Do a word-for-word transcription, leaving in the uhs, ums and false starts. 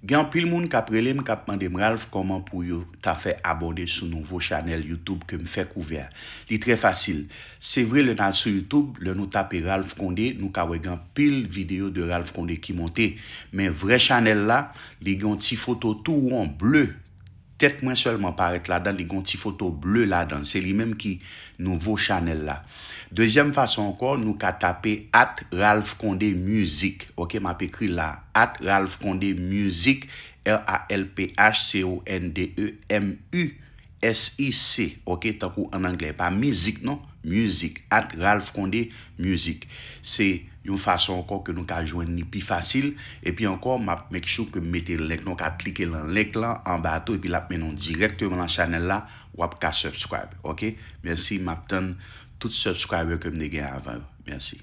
Gen anpil moun k ap rele m, k ap mande m, Ralph, kòman pou yo ta fè abòne sou nouvo chanèl YouTube ke m fèk ouvè a? Li trè fasil. Se vre, lè n al sou YouTube, lè nou tape Ralph Condé, nou ka wè gen anpil videyo de Ralph Condé ki monte. Men vrè chanèl la, li gen yon ti foto tou won ble. Tèt mwen sèlman parèt ladan, li gen yon ti foto ble ladan. Se li menm ki nouvo chanèl la. Dezyèm fason ankò, nou ka tape at Ralph Condé Music. Ok, m ap ekri la. At Ralph Condé Music, R A L P H C O N D E M U S I C. Ok, tankou an anglè. Pa mizik non, music. At Ralph Condé Music. Se yon fason ankò ke nou ka jwenn li pi fasil. Epi ankò, m ap make sure ke m mete link, nou ka klike lan link lan anba tou, epi l ap mennen w dirèkteman lan chanèl la, w ap ka subscribe. Ok? Mèsi, m ap tann tout subscriber ke m te gen avan yo. Mèsi.